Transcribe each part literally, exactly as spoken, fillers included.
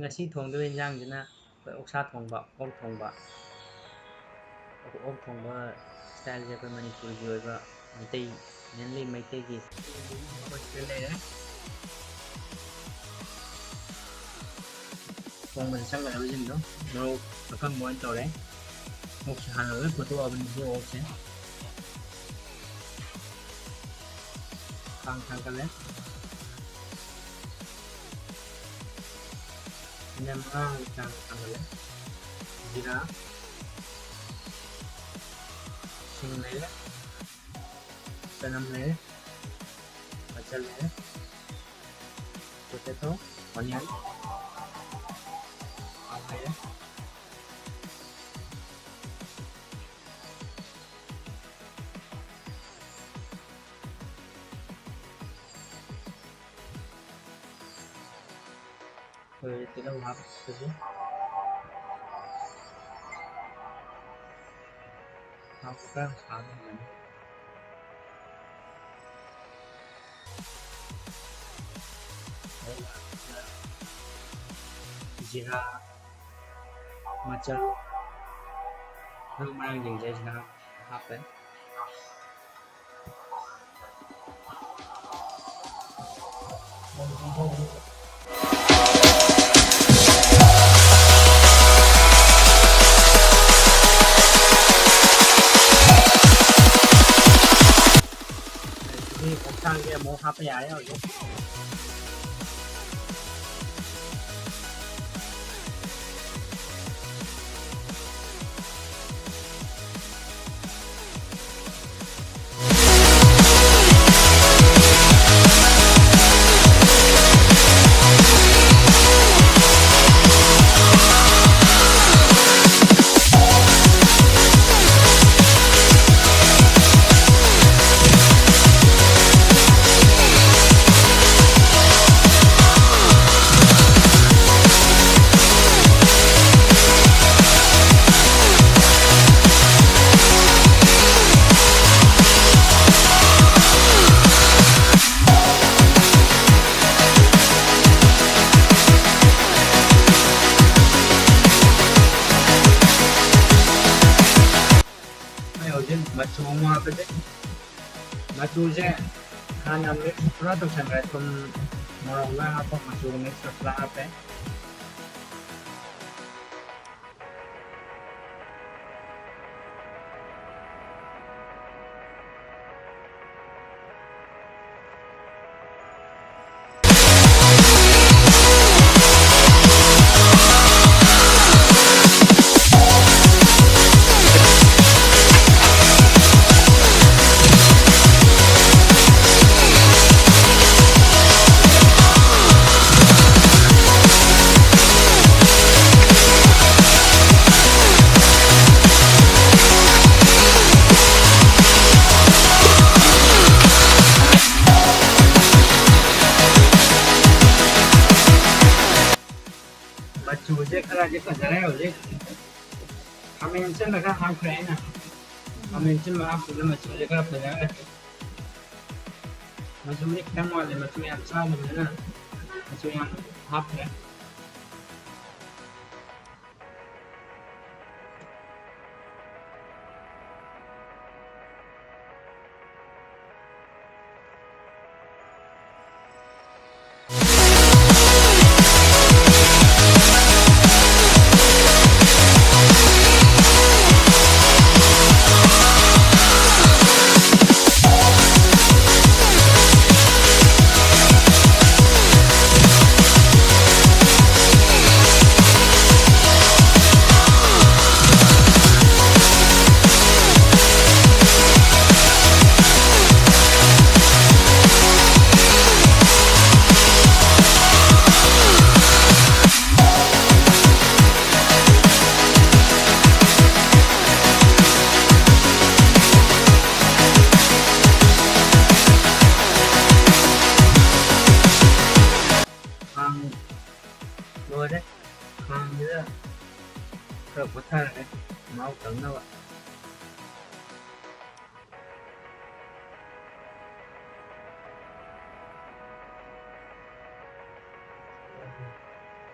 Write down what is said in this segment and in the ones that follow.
ꯉꯁꯤ ꯊꯣꯡꯗꯣꯏ ꯏꯟꯖꯥꯡꯁꯤꯅ ꯑꯩꯈꯣꯏ ꯑꯣꯛꯁꯥ ꯊꯣꯡꯕ, ꯑꯣꯛ ꯊꯣꯡꯕ꯫ ꯑꯣꯛ, ꯑꯣꯛ ꯊꯣꯡꯕ ꯁ꯭ꯇꯥꯏꯜꯁꯦ ꯑꯩꯈꯣꯏ ꯃꯅꯤꯄꯨꯔꯒꯤ ꯑꯣꯏꯕ ꯃꯩꯇꯩ, mainly ꯃꯩꯇꯩꯒꯤ ꯑꯩꯈꯣꯏ ꯁꯤꯗ ꯂꯩꯔꯦ꯫ ꯊꯣꯡꯕꯗ ꯆꯪꯒꯗꯕꯁꯤꯡꯗꯣ ꯃꯣꯔꯣꯛ ꯑꯀꯪꯕ ꯑꯣꯏꯅ ꯇꯧꯔꯦ꯫ ꯑꯣꯛꯁꯦ ꯍꯥꯟꯅ ꯂꯣꯏ ꯐꯨꯠꯇꯣꯛꯑꯕꯅꯤ, ꯁꯤ ꯑꯣꯛꯁꯦ꯫ ꯈꯥꯡ ꯊꯥꯡꯒꯠꯂꯦ꯫ ꯃꯤꯅꯠ ꯃꯉꯥꯒꯤ ꯆꯥꯡ ꯊꯥꯡꯒꯠꯂꯦ꯫ ꯖꯤꯔꯥ, ꯁꯤꯡ ꯂꯩꯔꯦ, ꯆꯅꯝ ꯂꯩꯔꯦ, ꯃꯆꯜ ꯂꯩꯔꯦ, potato, onion, ꯊꯥꯎ ꯂꯩꯔꯦ꯫ ꯑꯩꯈꯣꯏ ꯇꯤꯜꯍꯧ ꯍꯥꯞꯄꯁꯤ꯫ ꯊꯥꯎ ꯈꯔ ꯍꯥꯞꯄꯅꯤ꯫ ꯖꯤꯔꯥ, ꯃꯆꯜ, ꯃꯔꯨ ꯃꯔꯥꯡꯁꯤꯡꯁꯦ ꯁꯤꯗ ꯍꯥꯞꯄꯦ꯫ ꯑꯗꯒꯤꯗꯤ ꯑꯣꯛꯁꯥꯡꯁꯦ ꯑꯃꯨꯛ ꯍꯥꯞꯄ ꯌꯥꯔꯦ ꯍꯧꯖꯤꯛ꯫ ꯃꯆꯨ ꯑꯃꯨꯛ ꯍꯥꯞꯄꯁꯦ꯫ ꯃꯆꯨꯁꯦ ꯍꯥꯟꯅ mix ꯄꯨꯔꯥ ꯇꯧꯁꯟꯈ꯭ꯔꯦ꯫ ꯊꯨꯝ, ꯃꯣꯔꯣꯛ ꯂꯣꯏ ꯍꯥꯞꯄ, ꯃꯆꯨ mix ꯇꯧꯁꯜꯂ ꯍꯥꯞꯄꯦ꯫ ꯃꯆꯨꯁꯦ ꯈꯔꯗꯤ ꯐꯖꯔꯦ ꯍꯧꯖꯤꯛ꯫ ꯈꯥꯃꯦꯟ ꯑꯁꯤꯟꯕ ꯈꯔ ꯍꯥꯞꯈ꯭ꯔꯦ ꯑꯩꯅ꯫ ꯈꯥꯃꯦꯟ ꯑꯁꯤꯟꯕ ꯍꯥꯞꯄꯗꯨꯅ ꯃꯆꯨꯁꯦ ꯈꯔ ꯐꯖꯔꯦ꯫ ꯃꯆꯨꯗꯤ ꯈꯤꯇꯪ ꯋꯥꯠꯂꯦ, ꯃꯆꯨ ꯌꯥꯝ ꯆꯥꯗꯕꯅꯤꯅ ꯃꯆꯨ ꯌꯥꯝ ꯍꯥꯞꯈ꯭ꯔꯦ꯫ ꯈꯥꯡ ꯂꯣꯏꯔꯦ꯫ ꯈꯥꯡꯁꯤꯗ ꯈꯔ ꯄꯣꯊꯥꯔꯒꯦ, ꯃꯍꯥꯎ ꯇꯪꯅꯕ꯫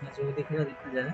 ꯃꯆꯨꯗꯤ ꯈꯔꯗꯤ ꯐꯖꯔꯦ꯫